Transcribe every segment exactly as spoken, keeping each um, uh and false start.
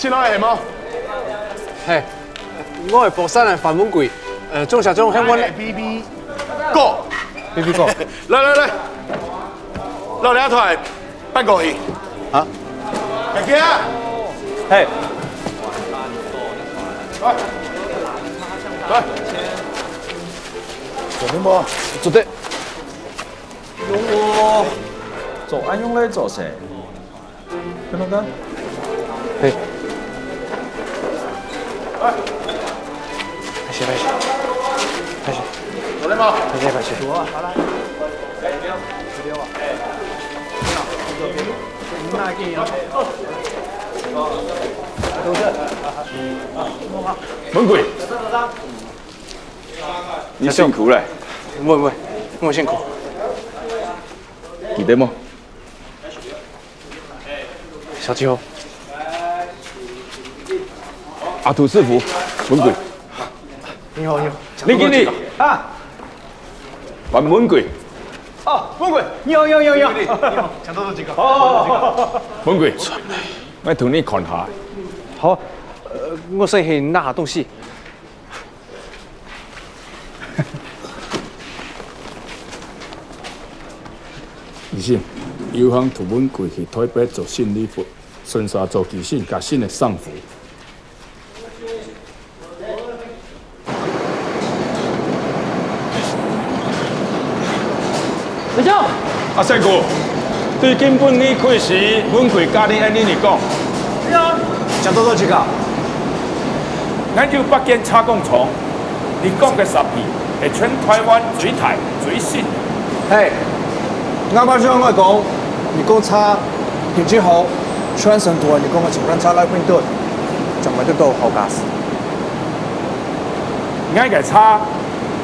知道係無？嘿，我係佛山个范文貴，呃，眾社長喊我來。B B哥，B B哥，來來來，摎這台搬過去。啊？行起啊！嘿，來，來，做得無？做得。喲，做恁樣來做事？ 看到个？嘿。哎，歹勢，歹勢，歹勢。做得無？歹勢，歹勢。文貴，你辛苦了。毋會，毋會，毋會辛苦。記得無？ 小姐好。阿土師傅，文貴。你好，你好。李經理。啊。范文貴。哦，文貴，你好，你好，你好，你好。請多多指教。哦。文貴，𠊎同你看下。好，呃，𠊎先去拿下東西。 醫生，有閒同文貴去台北做心理服，順續做佢新加新个衫褲。 阿細哥，對今晡日開始，文貴佮你恁樣講。係啊，請多多指教。𠊎有八間車工廠，你講个設備係全台灣最大、最新。嘿，𠊎馬上愛講，你講車品質好，全省都愛你講个充電站來評斷，正會得到好駕駛。 𠊎个車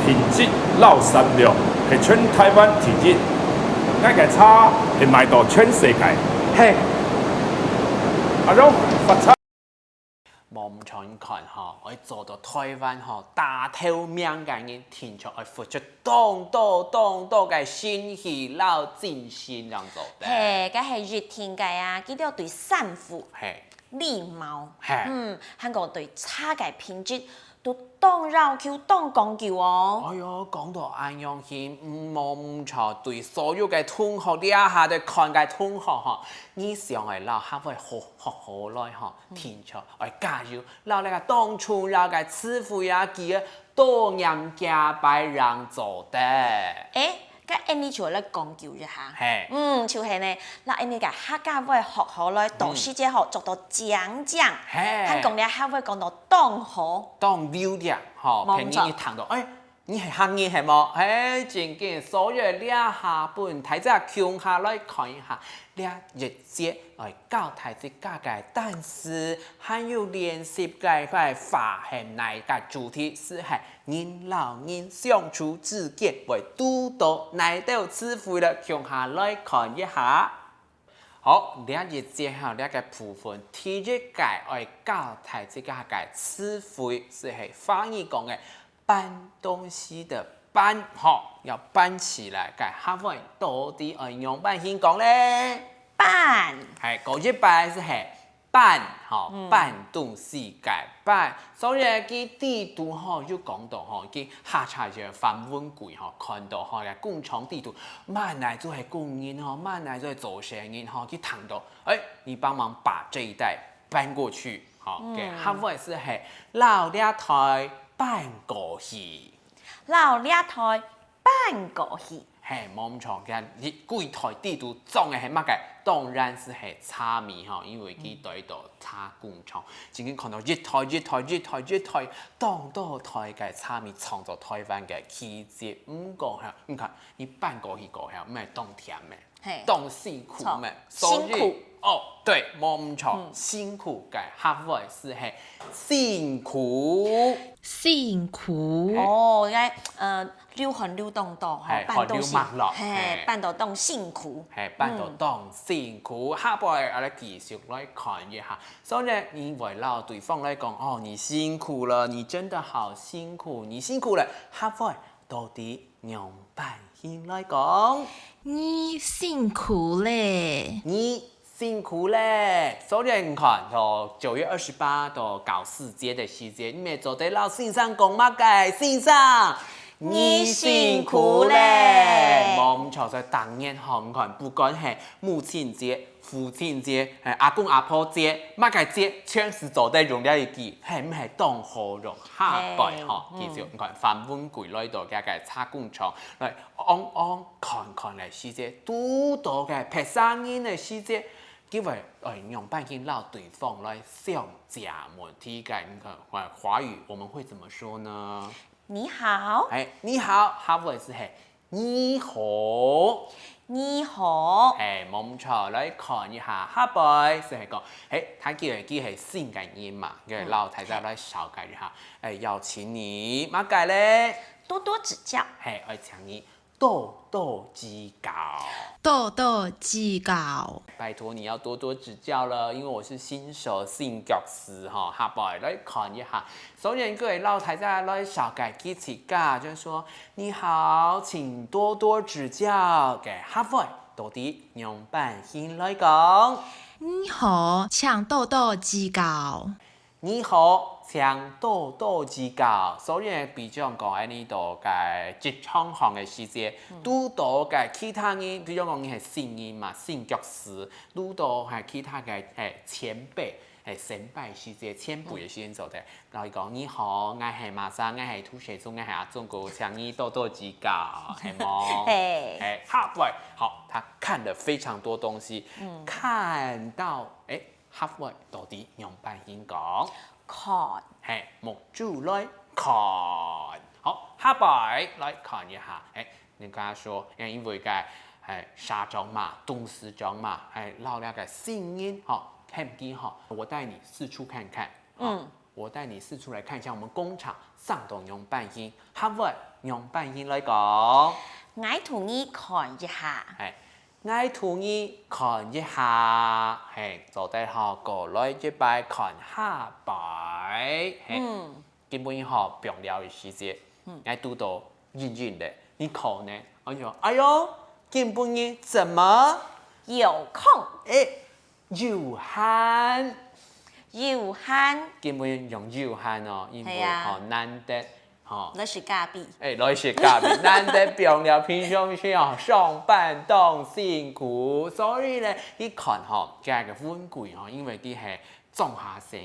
品質摎產量係全台灣第一。𠊎个車係賣到全世界。嘿，阿榮，發財！無毋像看吼，愛做到台灣吼，打頭名个人，定著愛付出當多當多个心血摎精神正做得。嘿，該係一定个啊，佢兜對衫褲、嘿，禮貌，嘿，嗯，還過對車个品質， 都當要求、當講究哦。哎喲，講到恁樣形，毋無毋著，對所有个同學，這下在看个同學吼，你想愛摎客話學，學好來吼，定著愛加油，摎這个當重要个詞彙啊，句仔，多唸幾擺正做得。誒， 該𠊎俚就來講究一下。嘿。嗯，就係呢，摎𠊎俚个客家話學好來，到時節吼，做到靚靚。嘿。還講這客話講到當好。當溜暢，吼，無毋著。別人一聽到，誒，你係客人係無？嘿，正經，所以這下分大家共下來看一下，這一節愛教大自家个單詞，還有練習个，个話係哪个主題，就係 人摎人相處之間會堵到哪兜詞彙了，共下來看一下。好，這一節吼，這个部分，第一个愛教大自家个詞彙，就係華語講个搬東西的搬，吼，要搬起來，該客話到底愛仰般形講咧？搬。係，過一擺就係 搬，吼，嗯。搬東西个搬。所以佢底肚吼，有講到吼，佢下車个范文貴吼，看到吼，該工廠底肚，滿哪就係工人吼，滿哪就係做生人吼，佢聽到，誒，你幫忙把這一袋搬過去，吼，嗯。該客話就係摎這台搬過去。摎這台搬過去。 嘿，無毋著，佢一櫃台底肚裝个係麼个？當然就係茶米吼，因為佢對到茶工廠，正經看到一台一台一台一台，當多台个茶米裝到台灣个奇蹟。毋過吼，你看，你搬過去過後，毋係當甜咩？嘿，當辛苦咩？著，所以，辛苦。哦，對，無毋著，嗯。辛苦个客話就係辛苦。辛苦。哦，應該，呃， 流汗流當多，吼，嘿，搬東西，汗流脈落，嘿，嘿。搬到當辛苦。嘿，搬到當辛苦。嗯。下擺𠊎來繼續來看一下。所以呢，你會摎對方來講，哦，你辛苦了，你真的好辛苦，你辛苦了。下擺到底仰般形來講？你辛苦咧。你辛苦咧！所以你看，從九月二十八到教師節个時節，你乜做得摎先生講麼个？先生，你辛苦咧！無毋著，所以當然吼，你看，不管係母親節、父親節、係阿公阿婆節，麼个節，全係做得用這一句，係毋係當好用？下擺吼，其實你看，范文貴來到這个車公場，來 往往看看个時節，堵到个別儕人个時節，佢會愛仰般形摎對方來相借問題个？你看，華語我們會怎麼說呢？你好。哎，你好，客話係你好。你好。哎，無毋著，來看一下下背，就係講，哎，佢既然佢係新个人嘛，佢摎大家來紹介一下。哎，邀請你，麼个咧？多多指教。嘿，愛請你 多多指教。多多指教。拜託你要多多指教了，因為我是新手，新腳師哈，下擺來看一下。所以各位老太太來紹介佢自家，就係說：「你好，請多多指教」个客話，到底仰般形來講？你好，請多多指教。 你好，請多多指教。所以呢，比將講，恁呢到个職場項个時節，堵到个其他人，比將講你係新人嘛，新腳師，堵到係其他个係前輩，係先輩時節，前輩个時節做得，然後講：「你好，𠊎係麼儕，𠊎係涂水聰，𠊎係阿忠哥，請你多多指教，係無？」嘿。哎，好，不會，好，他看了非常多東西，看到，哎， 客話到底仰般形講？看。嘿，目珠來看。好，下擺來看一下。哎，你跟他說，因為个，哎，社長嘛，董事長嘛，哎，摎該个新人，吼，喊佢吼，我帶你四處看看。嗯，我帶你四處來看一下我們工廠上頭仰般形，客話仰般形來講。𠊎同你看一下。哎， 𠊎同你看一下，嘿，做得好，過來一擺看下擺，嘿，今晡日吼放尞个時節，𠊎堵到暈暈个，你可能，哎喲，哎喲，今晡日怎麼？有空。哎，有閒。有閒。今晡日用有閒哦，因為吼難得 吼，來食咖啡。哎，來食咖啡，難得放尞，平常時哦，上班當辛苦，所以呢，你看吼，這个文貴吼，因為佢係中下細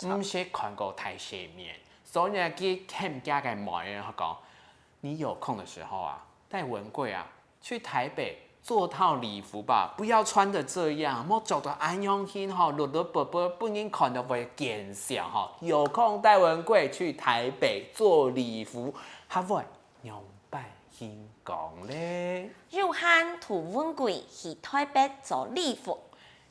人，毋識看過大世面，所以呢，佢喊厥个妹仔講：「你有空的時候啊，帶文貴啊， 去台北做套禮服吧，不要穿得這樣，莫著到恁樣形吼，碌碌啵啵，分人看到會見笑吼。有空帶文貴去台北做禮服。」客話仰般形講咧？有閒渡文貴去台北做禮服。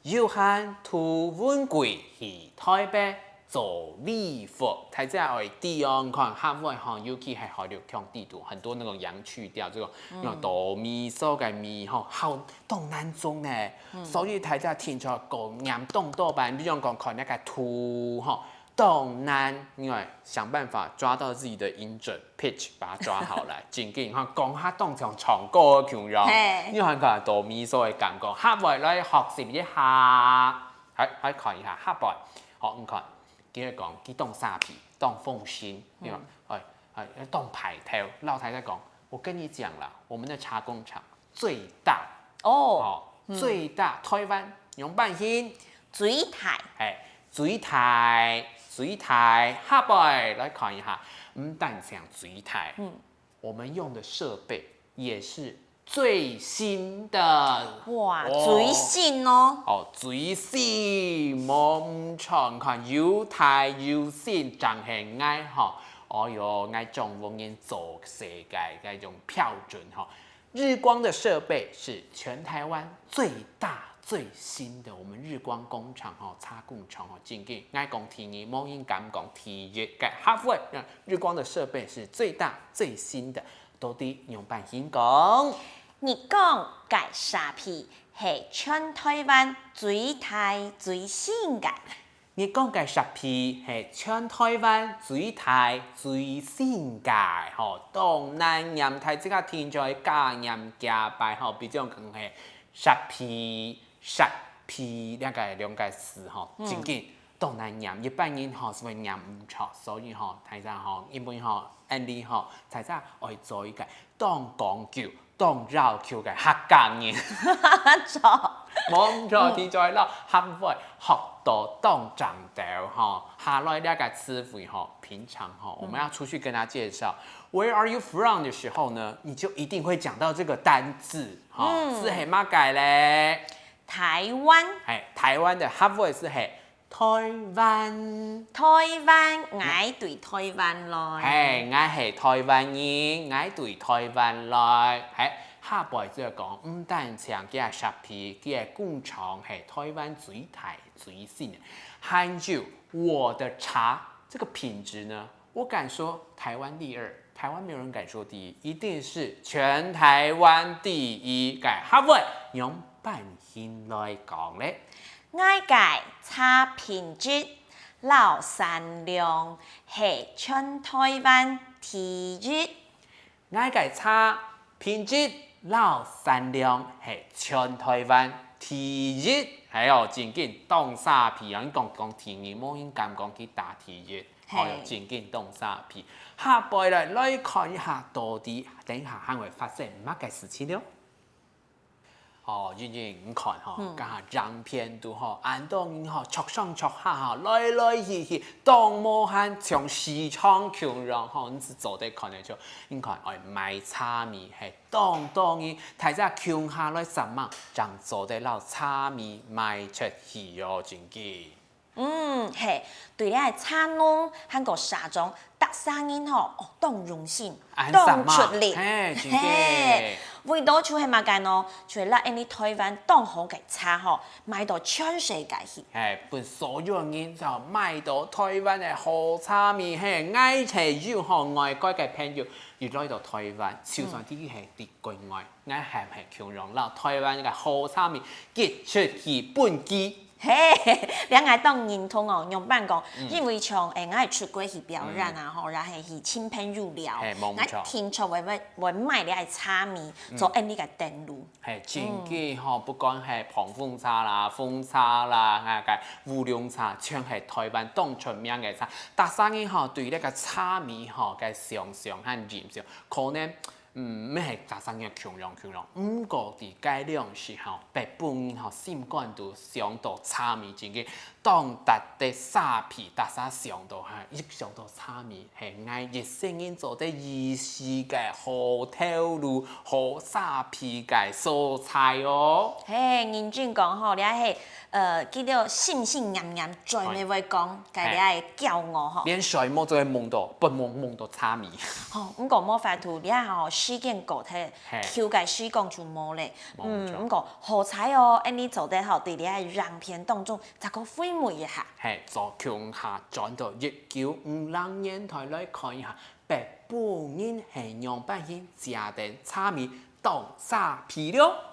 有閒渡文貴去台北做禮服。大家愛知哦，你看客話吼，尤其係海陸腔地圖，很多那種陽去調，這種那種哆咪嗦个咪吼，好當難中呢。所以大家聽著講念當多擺，比如講看該个圖吼，當難，因為想辦法抓到自己的音準。 pitch，把它抓好來，正經，你看講下當像唱歌个共樣，嘿。你看看哆咪嗦个感覺，下擺來學習一下，還還看一下下擺，好，你看，佢講佢當沙皮，當奉承，你看，哎哎，當派頭，老太太講，我跟你講啦，我們的茶工廠最大，哦，哦，最大，台灣仰般形？最大。哎，最大，最大，下擺來看一下，毋單淨最大，嗯， 我們用的設備也是最新的。哇，哦，最新哦。哦，最新，無毋著，你看又大又新，正係𠊎吼。哦喲，𠊎中國人做事个該種標準吼。日光的設備是全台灣最大最新的，我們日光工廠吼，車工廠吼，正經，𠊎講第二，無人敢講第一个客話。日光的設備是最大最新的， 到底仰般形講？日光个設備係全台灣最大最新个。日光个設備係全台灣最大最新个，吼，當難念，大家聽著愛加念幾擺吼，比如講係設備、設皮這个兩个字吼，正經當難唸，一般人吼係會唸毋著，所以吼，大家吼，因為吼，恁樣吼，大家愛做一个當講究、當要求个客家人。著。無毋著，在這摎客話學到當正著吼，下來這个詞彙吼，平常吼，我們要出去跟他介紹 "Where are you from" 的時候呢，你就一定會講到這個單字吼，係係麼个咧？台灣。係，台灣的客話係係台灣。台灣，𠊎對台灣來。係，𠊎係台灣人，𠊎對台灣來。係，下背就講，毋單淨佢个設備，佢个工廠係台灣最大最新个，還有我的車，這個品質呢， 我敢說台灣第二，台灣沒有人敢說第一，一定是全台灣第一。該客話仰般形來講咧？𠊎个車品質摎產量係全台灣第一。𠊎个車品質摎產量係全台灣第一。係哦，正經當沙鼻哦！你講講第二，無人敢講佢打第一。 哦，有正經當沙鼻。下背來，來看一下，到底等一下還會發生麼个事情了？哦，英英，你看吼，嗯。這下影片肚吼，恁多人吼，著上著下吼，來來去去，當無閒，像市場共樣吼，你係做得看得出。你看，愛賣茶米，係當多人，大家共下來煞猛，正做得摎茶米賣出去哦，正經。 嗯，係，對這个茶農還過社長，逐儕人吼，哦，當用心，啊，當出力。係，正經。係，為著就係麼个呢？就係摎𠊎俚台灣當好个茶吼，賣到全世界去。係，分所有人就買到台灣个好茶米。係，𠊎係有吼，外國个朋友，佢來到台灣，就算佢係在國外，𠊎還係共樣摎台灣个好茶米寄出去分佢。 係，這𠊎當認同哦，仰般講，因為像，欸，𠊎出國去表演啊，吼，也係去尋朋友尞，係，無毋著。𠊎定著會，會，會買這个茶米，做𠊎俚个等路。係，正經吼，不管係膨風茶啦、紅茶啦，該个烏龍茶，全係台灣當出名个茶。逐儕人吼，對這个茶米吼，个想像和印象，可能 嗯，毋係逐儕人共樣共樣，毋過在該量時吼，北部人吼，心肝肚想到茶米正經，當值得沙鼻，逐儕想到哈，一想到茶米，係𠊎一生人做得一世个好頭路、好沙鼻个所在哦。係，認真講吼，這係，呃，佢兜心心念念，最尾會講，該這个驕傲吼。連睡目都會夢到，發夢夢到茶米。 吼，毋過無法度，這下吼時間過忒，係。舊个時光就無咧。無錯。嗯，毋過好彩哦，𠊎俚做得吼，對這个影片當中再過回味一下。係，做共下轉到一九五零年代來看一下，北部人係仰般形食等茶米當沙鼻了。